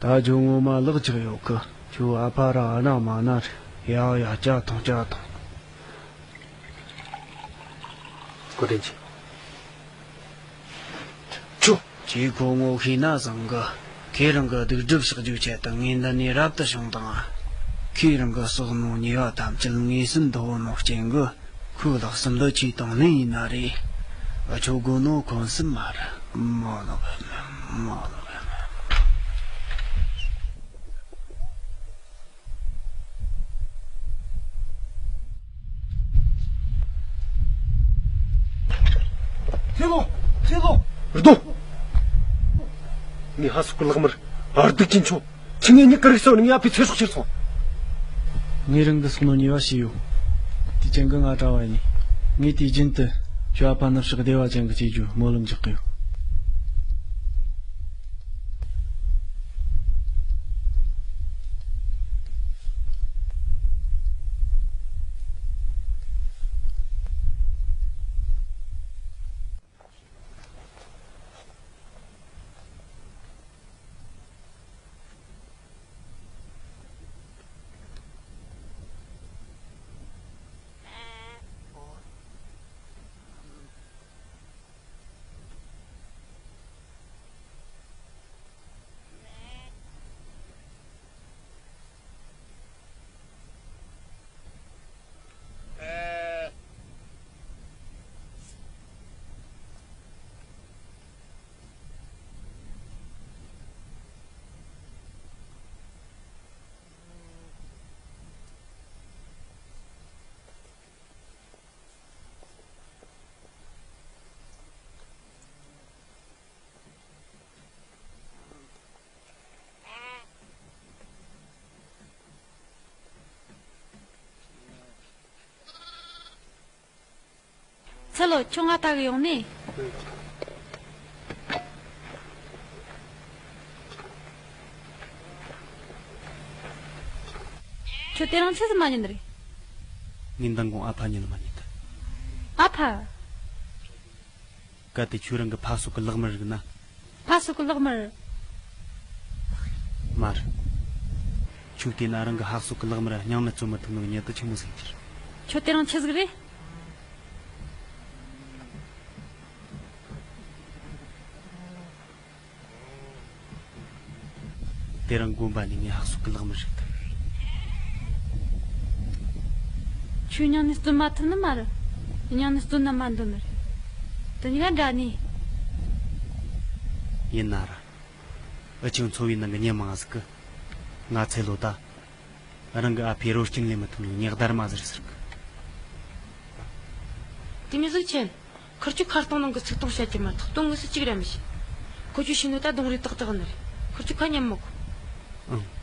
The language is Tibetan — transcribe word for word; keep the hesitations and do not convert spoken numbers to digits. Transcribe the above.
ད་ཇོ་ངོ་མ་ལག་ཆགས་ཡོད་གི། ཁྱོད་ཨ་ཕ་ར་ཨ་ན་མ་ན་རེད། ཡ་ཡ་ཅག་ཐོང་ཅག་ཐོང་། བཀའ་དྲིན་ཆེ། ཁྱོད། ཁྱེད་ཁོ་ངོ་ཤེས་ན་བཟང་གི། ཁྱེད་རང་གི་སྡིག་སྒྲིབ་བཤགས་རྒྱུའི་ཆེད་དུ་ངས་འདི་ནས་རབ་ཏུ་བྱུང་དང་། ཁྱེད་རང་གི་ཟོག་ནོར་ཉེས་པ་ཐམས་ཅད་ངེས་སུ་འདོད་ནོ་རྐྱེན་གི། ཁོའི་ལག་གསུམ་འདི་ཆེས་དང་ལེན་ཡིན་ན་རེད། ཨ་ཆོ་དགོས་ནོ་ཁོན་སུམ་མ་རེད། མ་ལོག་མ་ལོག་ཐེ་ལོ། ཐེ་ལོ། རྡོ། ངའི་ཧ་སུ་ཀུ་ལག་མར་ཨར་སྡུག་ཅན་ཆོ། ཁྱི་ངའི་མྱིག་ག་རིག་སོ་ནི་ངའི་ཨ་ཕའི་ཚེ་སྲོག་ཁྱེར་སོང་། ངའི་རང་གི་སོག་ནོ་ཉེས་པ་ཞིག་ཡོད། དེ་ཅན་གི་ང་གྲྭ་བ་ཡིན། ངས་དུས་རྒྱུན་དུ་ཁྱོད་ཨ་ཕ་ནུབ་ཕྱོགས་བདེ་བ་ཅན་གི་སྐྱེ་རྒྱུ་སྨོན་ལམ་རྒྱག་གི་ཡོད། ཚེ་ལོ། ཁྱོད་ང་ལྟ་གི་ཡོང་ནི། ཁྱོད་དེ་རིང་ཆི་ཟིག་མ་ཉན་ནི་རེད། ངས་མདང་དགོང་ཨ་ཕ་ཉིད་ལ་མ་ཉན་ཐལ། ཨ་ཕ། གལ་ཏེ་ཁྱོད་རང་གི་ཕ་སོག་གི་ལག་དམར་རིག་ན། ཕ་སོག་གི་ལག་དམར། མ་རེད། ཁྱོད་བལྟས་ན་རང་གི་ཕ་སོག་གི་ལག་དམར་སྙིང་ནས་བཙོ་མི་ཐུབ་ནོ་ཉེ་དུ་ཆི་མོ་ཟིག་གྱུར། ཁྱོད་དེ་རིང་ཆི་ཟིག་རེད། དེ་རིང་དགོན་པ་ནས་ངའི་ཕ་སོག་གི་ལག་དམར་རིག་ཐལ། ཁྱོད་སྙིང་ནས་བརྩོན་མ་ཐུབ་ནི་མ་རེད། སྙིང་ནས་བརྩོན་ན་མ་འདོད་ནི་རེད། དེ་གཉིས་ཀ་འདྲ་ནི། ཡིན་ན་ར། འུ་ཅག་འཚོ་བའི་ནང་གི་མྱི་མང་ཟིག་གི། ང་ཚེ་ལོ་ད། རང་གི་ཨ་ཕའི་རོ་སྐྱིན་ལེན་མི་ཐུབ་ནོ་ཉག་དར་མ་ཟིག་རེད་ཟེར་གི། དེ་མི་ཟིག་ཆེན། ཁུར་ཆོ་ཁ་སྟོང་ནང་གི་ཚིག་སྟོང་བཤད་རྒྱུ་མ་གཏོགས་དོན་དངོས་སུ་གཅིག་ར་མི་ཤེས། ཁོ་ཆོས་ཤེས་ནོ་ད་གདོང་རིས་ཏག་ཏག་ནི་རེད། ཁུར་ཆོ་ཁ་ཉན་མོ་གོ། ཨང་།